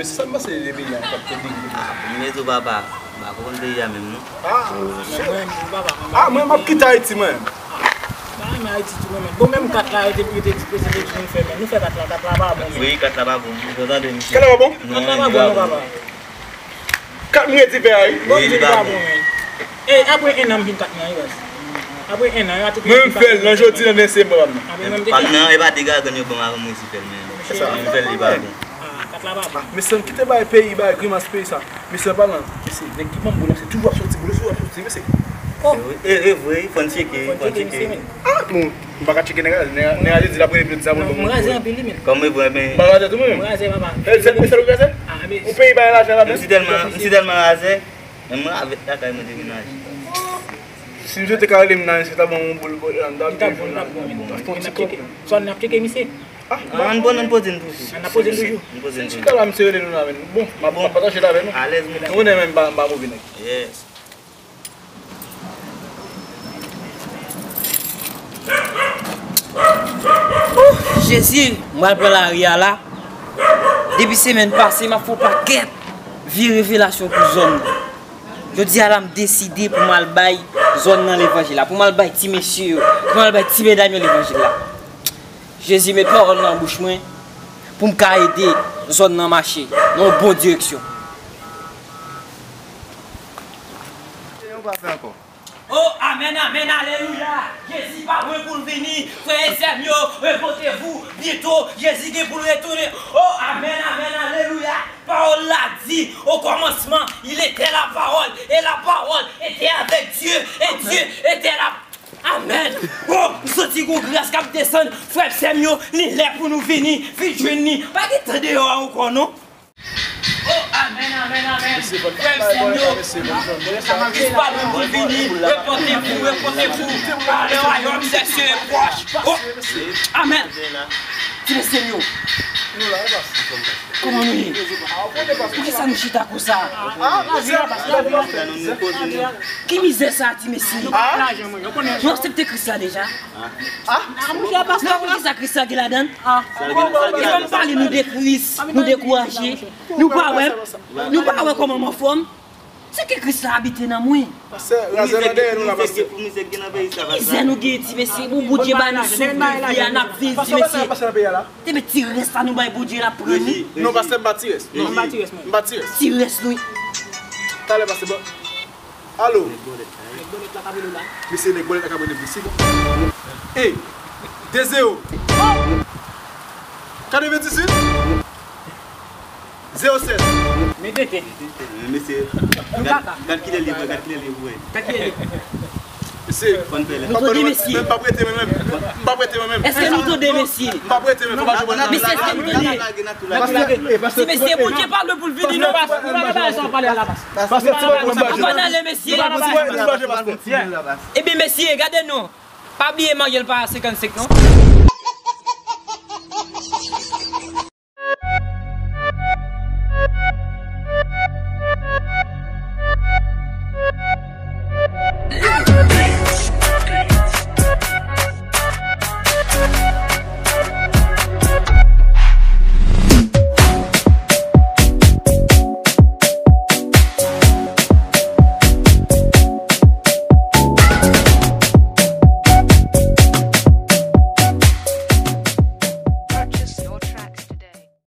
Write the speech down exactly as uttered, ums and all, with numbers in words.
Se sa m panse de peyi a k ap pèdi. M di w papa, m pa konn peyi a menm non. Ah, mwen, mwen, papa, mwen, ah, mwen, m ap kite Ayiti, mwen. M pa renmen Ayiti tou, mwen, men. Bon, menm kat la, yo te, yo te di prezidan nou fè, men nou fè kat la, kat la pa bon, men. Wi, kat la pa bon. Ou tande, misye? Kat la pa bon? Non, kat la pa bon, non, papa. Kat mwen di vè a, wi. Bon, di li pa bon, men. E, apre en an, m fin kat mwen, wi, baz. Apre en an, yo a tou. Mwen, m fè l, nan jodi, nan desanm, papa m nan. Apre, mwen, m te. Pap nan, e pa de gagann yo ban m avan mwen si fè l, men. Mwen, m fè l, li pa bon. Ah, kat la pa bon. Ah, mesye, kite bay peyi, bay grimas peyi sa. Mesye, pa nan, mesye, nèg ki ban m boul la, se toujou ap soti, boul toujou ap soti, mesye. Oh. E, e vre, fò n tcheke, fò n tcheke. Ah, bon, m pa ka tcheke nèg la, nèg la, nèg la di l ap rele pou l di sa pou l ban m boul. Mwen raze anpil, li menm. Kòm e vre, men. M pa raze tou, mwen menm. Mwen raze, papa. E, se, se ou raze? Ah, men. Ou peyi bay lajan la, mesye. M si tèlman, m si tèlman raze, men mwen avèk lakay mwen demenaje. Si misye te ka rele m nan, misye ta ban m yon boul, boul, an, dam. Li ta bon, li ta bon, men. Fò n tcheke. Swa n ap tcheke misye. Ah, ann pran nan poze n toujou. Ann ap poze n toujou. N poze n toujou. Chita la, misye rele nou la, men. Bon, m ap, m ap pataje la avè nou. Alèz, men. Nou konnen, men, m pa, m pa move nèg. Yes. Jezi, m pral pran lari a la. Depi semèn pase, m ap fè yon pakèt vye revelasyon pou zòn nan. Jodi a la, m deside pou m al bay zòn nan levanjil la, pou m al bay ti mesye yo, pou m al bay ti medam yo levanjil la. Jezi, met pawòl nan bouch mwen pou m ka ede zòn nan mache nan yon bon direksyon. Yon pa fè ankò. Oh, amèn, amèn, alelouya. Jezi pa lwen pou l vini. Frè e sè m yo, repentez-vous, byento Jezi gen pou l retounen. Oh, amèn, amèn, alelouya. Pawòl la di, au commencement, il était la parole, et la parole était avec Dieu, et Dieu était la. Amèn. Oh, m santi gon gras k ap desann. Frè e sè m yo, li lè pou nou vini, vin jwenn li. Pa gen tan deyò a ankò non. Oh, amèn, amèn, amèn. Frè e sè m yo, Kris pa lwen pou l vini. Repentez-vous, repentez-vous, car le royaume des cieux est proche. Oh, amèn. Ti mesye m yo. Kòman nou ye? Poukisa nou chita konsa? Ki mizè sa, ti mesye? Nou aksepte Kris la deja? Ou konn kisa Kris la gen ladan l? Depi m pale nou de Kris, nou dekouraje. Nou pa wè m? Nou pa wè kòman m anfòm? Se ke Kris la abite nan mwen. Pastè, razè nan dèyè nou la, pastè. Ki mizè nou genyen, ti mesye? Bon, Bondye ba nou souf de vi a, n ap viv, ti mesye. Te met ti rès la nou bay Bondye, l ap pran nou. Non, pastè, m pa ti rès. Non, m pa ti rès, mwen. M pa ti rès. Ti rès, wi. Talè, pastè, bon. Alo. Mesye, nèg bòlèt la ka brele vre. Ey, de zewo. Katrevendizuit. Zewo sèt. Mete te. Mesye, gad kilè li vre, gad kilè li vre. Gad kilè li. Mesye, nou tande mesye. M pa prete mwen menm. M pa prete mwen menm. Èske nou tande mesye? M pa prete mwen. Mesye, èske nou tande? Ti mesye, Bondye pa lwen pou l vini non, pastè. Ann ale mesye. Ebyen mesye, gade non. Pa bliye marye l pa senkannsenk non.